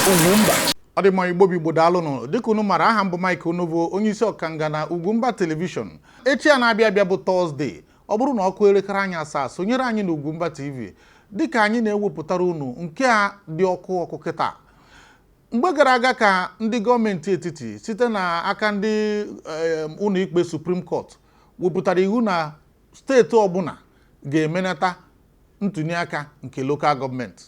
Ugwumba. Ọ dị mma, Igbo bụ Igbo, daalụnụ. Dịka unu mara, aha m bụ Mike Onovo, onye isi ọkanga na Ugwumba Television. Echi a na-abịa abịa bụ Thursday, ọ bụrụ na ọ kụọ elekere anya 7, sonyere anyị na Ugwumba TV dịka anyị na-ewepụtara unu nke a dị ọkụ ọkụ kịta. Mgbe gara aga ka ndị gọọmenti etiti site na aka ndị ụlọ ikpe Supreme Court wepụtara iwu na steeti ọbụla ga-emenata ntụliaka nke local government.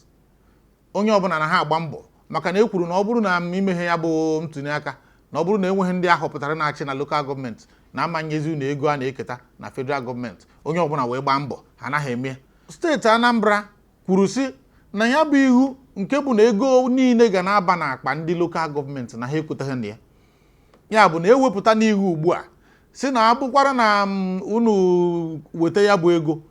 Onye ọbụla na ha agba mbọ, maka na e kwuru na ọ bụrụ na imeghe ya bụ ntụliaka, na ọ bụrụ na enweghị ndị ahọpụtara na-achị na local government, na amanyezi unu ego a na-eketa na federal government. Onye ọbụla wee gbaa mbọ, ha anaghị eme. Steeti Anambra kwuru sị na ya bụ iwu nke bụ na ego niile ga na-aba n'akpa ndị local government, na ha ekwetaghị na ya. Ya bụ na ewepụta n'iwu ugbu a si na abụkwara na unu weta ya bụ ego,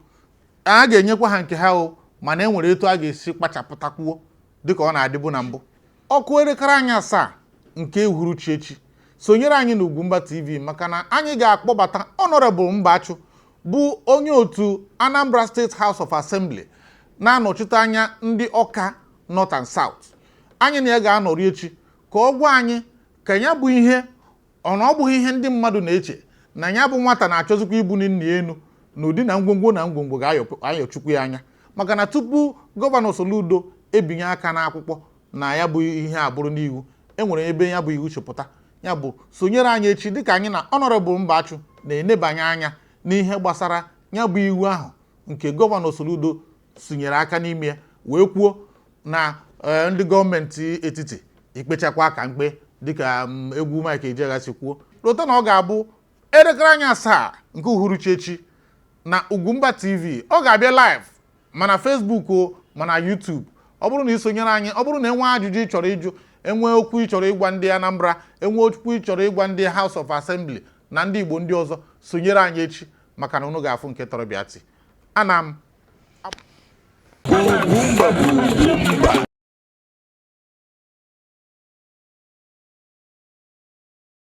a ga-enyekwa ha nke ha o, mana e nwere etu a ga-esi kpachapụtakwuo dịka ọ na-adịbu na mbụ. Ọ kụọ elekere anya 7 nke uhuruchi echi, sonyere anyị na Ugwumba TV, maka na anyị ga-akpọbata Honorable Mbachu, bụ onye otu Anambra State House of Assembly na-anọchite anya ndị Ọka North and South. Anyị na ya ga-anọrị echi ka ọ gwa anyị ka ya bụ ihe ọ na ọ bụghị ihe ndị mmadụ na-eche na ya bụ nwata na-achọzikwa ibuli nna ya enu n'ụdị na ngwongwo na ngwongwo ga-ayọchukwu ya anya, maka na tupu Governor Soludo ebinye aka n'akwụkwọ na ya bụ ihe abụrụ n'iwu, enwere ebe ya bụ iwu chịpụta. Ya bụ, sonyere anyị echi dịka anyị na Honorable Mbachu na-enebanye anya n'ihe gbasara ya bụ iwu ahụ nke Governor Soludo sinyere aka n'ime ya, wee kwuo na ndị gọọmenti etiti ikpechakwa ka mkpe, dịka egwu Mike Ejeagha si kwuo. Lota na ọ ga-abụ elekere anya 7 nke uhuruchi echi na Ugwumba TV. Ọ ga-abịa live mana Facebook o, mana YouTube. Ọ bụrụ na ị sonyere anyị, ọ bụrụ na enwe ajụjụ ị chọrọ ịjụ, enwe okwu ị chọrọ ịgwa ndị Anambra, enwe okwu ị chọrọ ịgwa ndị House of Assembly na ndị Igbo ndị ọzọ, sonyere anyị echi, maka na unu ga-afụ nke tọrọ bịa ti ana m. Ugwumba bụ Ugwumba.